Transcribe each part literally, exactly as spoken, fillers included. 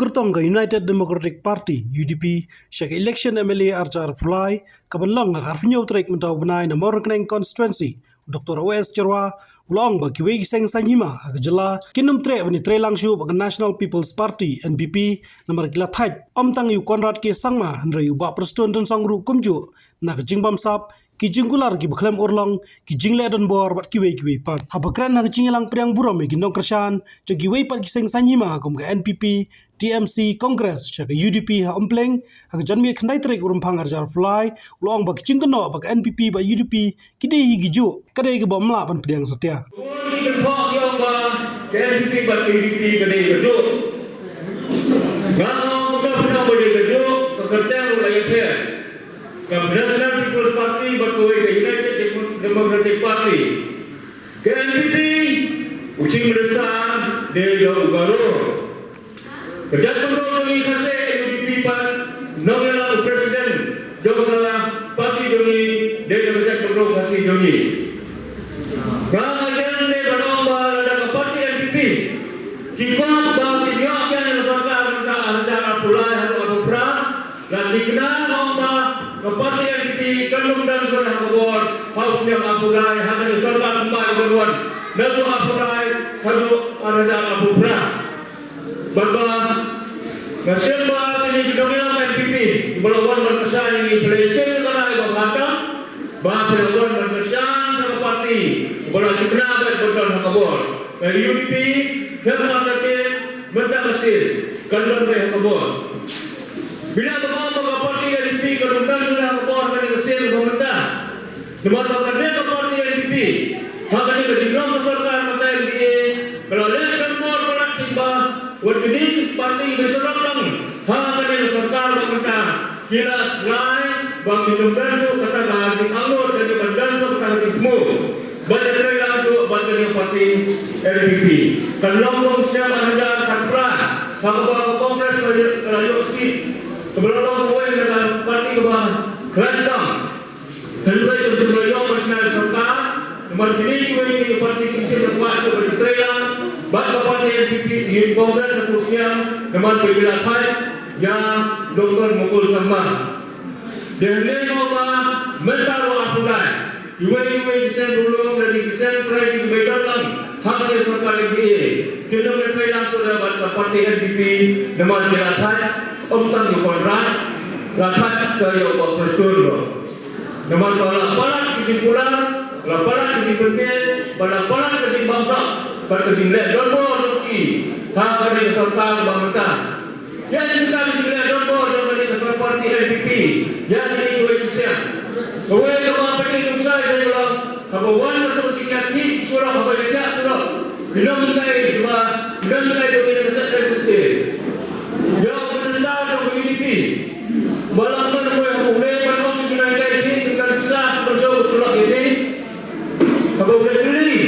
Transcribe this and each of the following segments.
kyrtong ka United Democratic Party, U D P, sha ka election M L A arhajar arphew lai, ka ban long ha ka arphew hynñiew tarik mynta u bnai na Mawryngkneng constituency, Doctor O S Jyrwa, u la ong ba kiwei ki seng saiñ hima ha ka jylla kin ym treh ban ïatreilang shuh bad ka National People's Party, N P P, namar ki la thait ym tang ïa u Conrad K Sangma hynrei u Bah Prestone Tynsong ruh kumjuh, na ka jingbamsap, ki jingkular kiba khlem urlong, ki jingleh donbor bad kiwei kiwei pat. Haba kren ha ka jingïalang pdiang burom ïa ki nongkyrshan jong kiwei pat ki seng saiñ hima kum ka N P P, T M C, Congress sha ka U D P ha Umpleng ha ka janmiet khyndai tarik u Rymphang arhajar arphew lai, u la ong ba ki jingkynnoh ba ka N P P bad U D P ki dei hi kijuh, ka dei kaba ym lah ban pdiang satia. Bun ki jingkynnoh ki ong ba ka N P P bad ka U D P ka dei kajuh. Nga ong ka pyndonkam ba dei kajuh, ka kyrteng ruh la ïapher. Ka National People's Party bad kawei ka United Demo-, Democratic Party. Ka N P P, u Chief Minister dei jong u Garo. Ka jaitbynriew jong ngi Khasi, U D P pat, nongïalam u President jong ka party jong ngi dei na ka jaitbynriew Khasi jong ngi. Nga nga jan dei ban ong ba lada ka party N P P ki kwah ba kin ïoh ïa ka sorkar mynta arhajar arphew lai haduh arphew phra, la thikna nga ong ba ka party N P P kan ym don ha ka bor ha u snem arphew lai ha ka sorkar kumba ka ban wan naduh arphew lai haduh arhajar arphew phra. Bad ba nga shem ba kine ki nongïalam N P P kiba la wan ban kyrshan ïa ngi, phi la ïashem ïa ka rai ba bha tam, ba phi la wan ban kyrshan sha ka party ba la thikna ba kan don ha ka bor. Ka U D P, phi la wan ka te mynta ka sien kan don ha ka bor. Bina ka bor ba ka party N P P kan don ha ka bor kane ka sien ba mynta. Namar ba kane ka party N P P ha kane ka jinglong ka sorkar mynta N D A ka la leh donbor palat shisha. Wat kine ki party ba sdang lang ha kane ka sorkar ba mynta ki la try ba kin ym don shuh kata ka jingangnud, ka jingpyndonkam, kata ka jingthmu ba ïatreilang shuh bad kane ka party N P P. Kan long kum snem arhajar khatphra ha kaba ka Congress ka la ïoh seat, kaba la long kawei na ka party kaba khlaiñ tam. Hynrei ka jingmlien ïoh ban shna sorkar namar kine kiwei ki party ki shim da kwah shuh ban ïatreilang bad ka party N P P, ïa Congress ha ka snem namar ba ki la thait ïa Doctor Mukul Sangma. Dei hynrei mo ba mynta ruh arphew lai, kiwei kiwei ki seng Mawlong lane ki seng Trai kiba don lang ha ka sorkar N D A ki long ïatreilang shuh bad ka party N P P namar ki la thait ym tang ïa u Conrad, la thait sa ïa u Bah Prestone ruh. Namar ba la palat ka jingkular, la palat ka jingpynbeit, ba la palat ka jingbamsap bad ka jingleh donbor jong ki ha kane ka sorkar ba mynta. Ïa kane ka jingleh donbor jong kane ka sorkar party N P P ïa kine kiwei ki seng. Kawei kaba pynïaid nusai ka long haba wan ka seng ki ïakhih shuwa haba ïakhih shuwa. Ki nonghikai ba, ki nonghikai jong ngi na ka state. Ïa u minister jong ka U D P ba la pynbeit ha u lei ban ong ki nonghikai ki, ki nonghikai ki, ki nonghikai ki, haba u lei kylli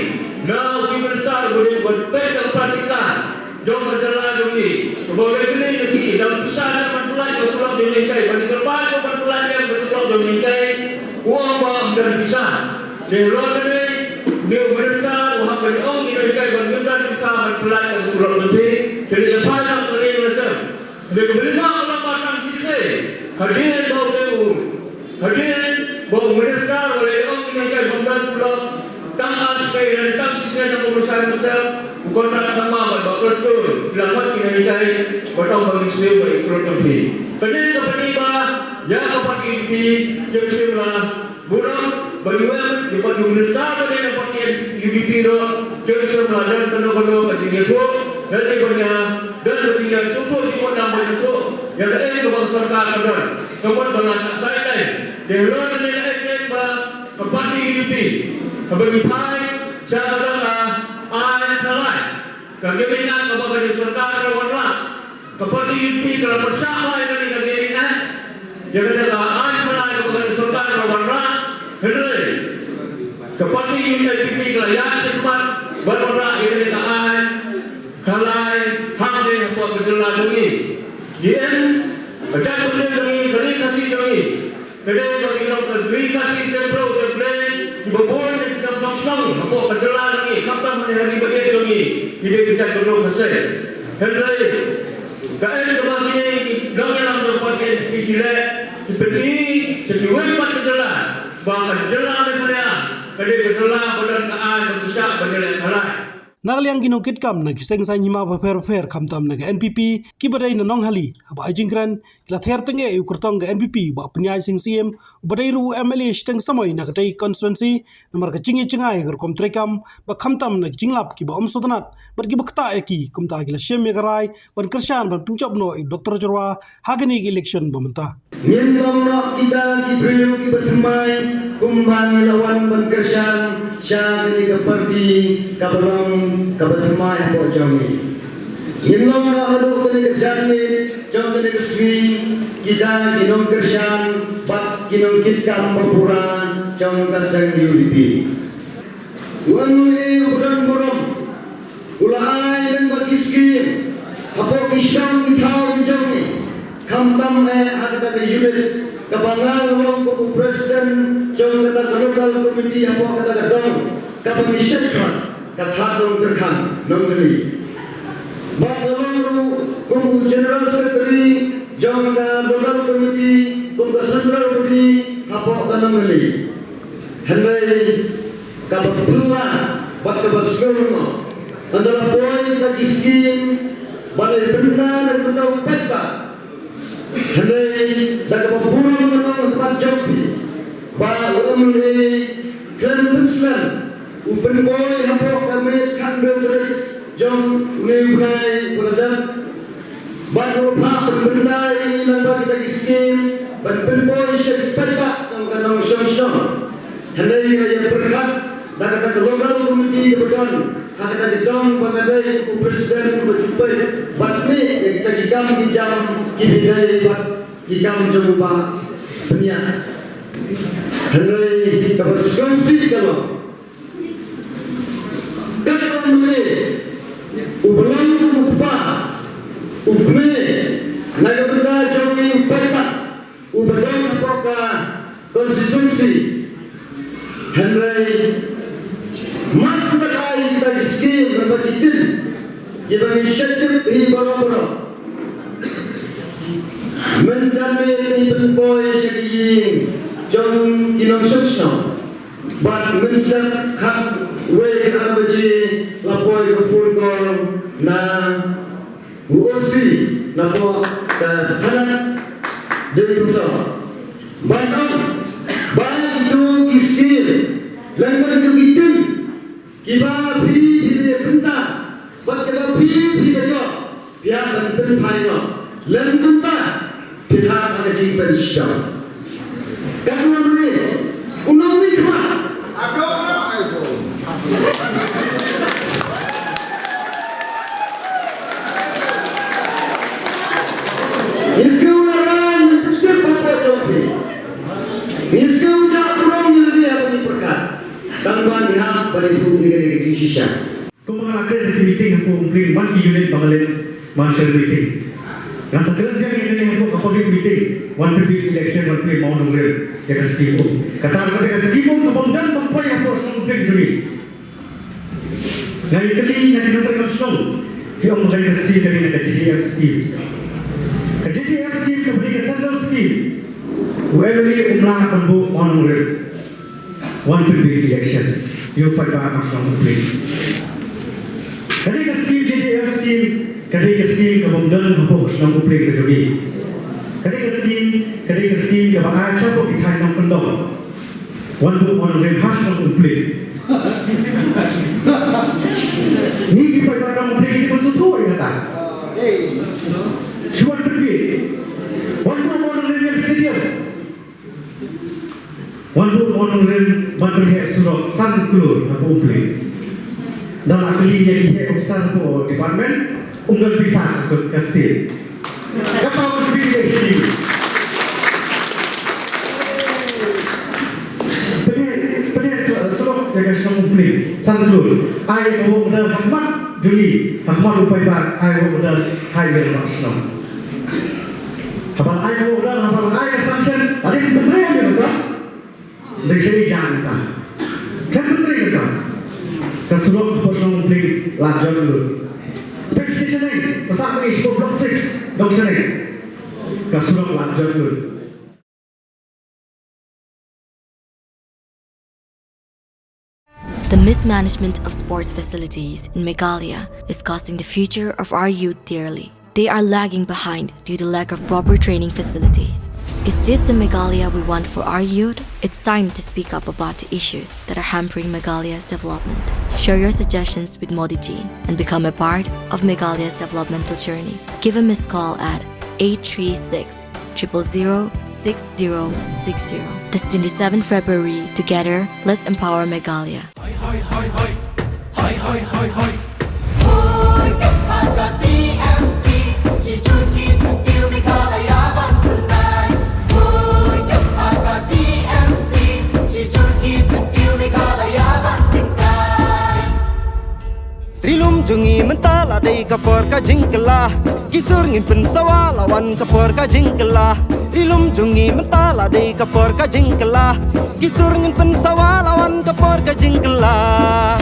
na u chief minister ba dei ban peit ka praktika jong ka jylla jong ngi. Haba u lei kylli na ki, dang pisa ne ban pynlait ka tulop jong ngi kai, ban kyrpad ban pynlait ka tulop jong ngi kai. U ong ba ym don pisa. Te ruh kane, une u minister u hap ban ong ïa ki ban ym don pisa ban pynlait ka tulop jong phi. Te ïa phai na ka ri na sem. Te ka bynta ka long ba tang shisien, hadien ba u dei u, hadien ba u minister u la ong ïa ki ban don tulop, tang ar shisien, tang shisien na u minister, u Conrad Sangma bad u Bah Prestone, ki la khot ïa ki ba tang ba ki siew ba ïa ki tulop jong phi. Kane ka party ba ïa ka party ki, ki siew la burom ba ïa u, ïa u Bah Minister ba dei na party U D P ruh, jong shem la don kano kano ka jingïathuh, lane ban ïa don ka jingïathuh jingmut lang ban ïathuh ïa kaei kaba ka sorkar ka don. Ka mut ba la shah sideline. Te ruh kane ka act ba ka party U D P kaba ngi phai sha ka don ka aiñ khalai. Ka Gaming Act kaba ka sorkar ka wanrah. Ka party U D P ka la pyrshah bha ïa kane ka Gaming Act, ïa kane ka aiñ khalai kaba ka sorkar ka wanrah. Hynrei ka party U D P ka la ïaid shakhmat ban wanrah ïa kane ka aiñ khalai hangne hapoh ka jylla jong ngi. Ïa ka jaitbynriew jong ngi, ka ri Khasi jong ngi. Ka dei ba ki long ka ri Khasi, ki briew, ki briew kiba bun na ki kam shong shnong hapoh ka jylla jong ngi, khamtam ha ri ba ïeit jong ngi, ki dei ki jaitbynriew Khasi. Hynrei Kaei kaba kine ki nongïalam jong ka N P P ki leh, ki pyni sha kiwei pat ki jylla ba ka jylla Meghalaya ka dei ka jylla ba don ka aiñ ba pisa ban ïaleh thalai. Na ka liang ki nongkitkam na ki seng saiñ hima bapher bapher khamtam na ka N P P kiba dei na Nonghali, haba ai jingkren ki la ther tyngeh ïa u kyrtong ka N P P Bah Pynïaid Sing Syiem, uba dei ruh u M L A shiteng samoi na katei ka constituency, namar ka jingïajngai ka rukom treikam ba khamtam na ki jinglap kiba ym sngewtynnat bad kiba ktah ïa ki, kumta ki la shim ïa ka rai ban kyrshan ban pynjop noh ïa u Doctor Jyrwa ha kane ka election ba mynta. Ngin long noh kita ki briew kiba thymmai kumba ngi la wan ban kyrshan sha kane ka party kaba long kaba thymmai hapoh jong ngi. Ngin long noh haduh kane ka janmiet jong kane ka sngi kita ki nongkyrshan bad ki nongkitkam ba pura jong ka seng U D P. U M L A uba don burom u la ai lyngba ki skim hapoh ki shnong ki thaw ki jong ngi, khamtam eh ha kata ka unit kaba nga long kum u president jong kata ka local committee hapoh kata ka dong kaba ngi shet pat ka Thadnong Tyrkhang Nonghali. Bad nga long ruh kum u general secretary jong ka local committee kum ka central body hapoh ka Nonghali. Hynrei kaba phylla bad kaba sngewlyngngoh, ynda la poi kita ki skim ba la bynta na ka bynta u paidbah. Hynrei da kaba burom nga ong ha khmat jong phi ba u M L A khlem pynslem u pynpoi hapoh ka miet khatphra tarik jong une u bnai ba la dep. Bad u phah pynbynta ïa ngi lyngba kita ki skim ban pynpoi sha ki paidbah jong ka nongshong shnong. Hynrei nga ïa pyrkhat da kata ka local committee kaba don ha kata ka dong ba nga dei u president uba ju peit bad mih ïa kita ki kam ki jam kiba dei bad ki kam jong u Bah Pynïaid. Hynrei kaba sngewsih ka long Kat u M L A uba long u kpa u kmie na ka bynta jong ngi u paidbah uba don hapoh ka constituency. Hynrei mar shu kat ai kita ki skim bad ki ktien kiba ngi shait tip hi baroh baroh. Mynta ngi pynpoi sha ki ïing jong ki nongshong shnong. Bad mynstep khatwei ka ar baje la poi ka phone call na u O C napoh ka thanat Deiphasor. Bad ong ba kito ki skim lane ba kito ki ktien kiba phi phi la bynta bad kiba phi phi la ïoh, phi hap ban pynphai noh. Lem kumta phi hap ha ka jingpynshitom. Ka nongri u nongri khmat. Ngi sngewbha ban tip hapoh jong phi. Ngi sngewbha burom ngi lade ha ka jingpyrkhat. Tang ba ngi hap ban ïathuh ïa kane ka jingshisha. Kumba nga la kren ha ki meeting hapoh Umphling, wan ki unit ba nga len man sha meeting. Ngan sa kren biang ïa kane hapoh ka public meeting, wan pynbeit election, wan pynbeit Mawlyngrem ïa ka scheme um. Kata ka dei ka scheme um kaba ym don ban poi hapoh shnong Umphling jong ngi. Nga ïa kylli na ki nongtrei kam shnong, ki ong ba ka scheme ka dei na ka J J M scheme. Ka J J M scheme kaba dei ka central scheme. U M L A um lah ban buh Mawlyngrem. Wan pynbeit election ïa u paidbah ka shnong Umphling. Ka dei ka scheme J J M scheme, ka dei ka scheme kaba ym don hapoh ka shnong Umphling ka jong ngi. Ka dei ka scheme, ka dei ka scheme kaba ai sha hapoh ki thaiñ nongkyndong. Wan buh Mawlyngrem ha shnong Umphling. Ngi ki paidbah ka Umphling ngi dei ban sngewthuh ïa kata. Shu wan pynbeit. Wan buh Mawlyngrem ïa ka stadium. Wan buh Mawlyngrem ban pynheh surok san klur hapoh Umphling. Da la kylli ïa ki heh officer hapoh department, um don pisa ha ka state. Kata ka pisa ka state. Pynheh, pynheh su-, surok ïa ka shnong Umphling san klur. Ai ïa ka work order ha khmat jong ngi, ha khmat u paidbah, ai work order ha ïa ka shnong. Haba ai ka order, haba ai ka sanction, ade pyntrei ïa ka. Dei shi jang ka. Kan pyntrei ka. Ka surok ka shnong Umphling la jot lut. Pek station nine, ka sa ngi shi block six. Nongshane, ka surok la jot lut. The mismanagement of sports facilities in Meghalaya is costing the future of our youth dearly. They are lagging behind due to lack of proper training facilities. Is this the Meghalaya we want for our youth? It's time to speak up about the issues that are hampering Meghalaya's development. Share your suggestions with Modi ji and become a part of Meghalaya's developmental journey. Give a missed call at eight three six, triple zero, six zero six zero. This twenty-seventh February, together, let's empower Meghalaya. Ri lum jong ngi mynta la dei ka por ka jingkylla. Ki sur ngin pynsawa la wan ka por ka jingkylla. Ri lum jong ngi mynta la dei ka por ka jingkylla. Ki sur ngin pynsawa la wan ka por ka jingkylla.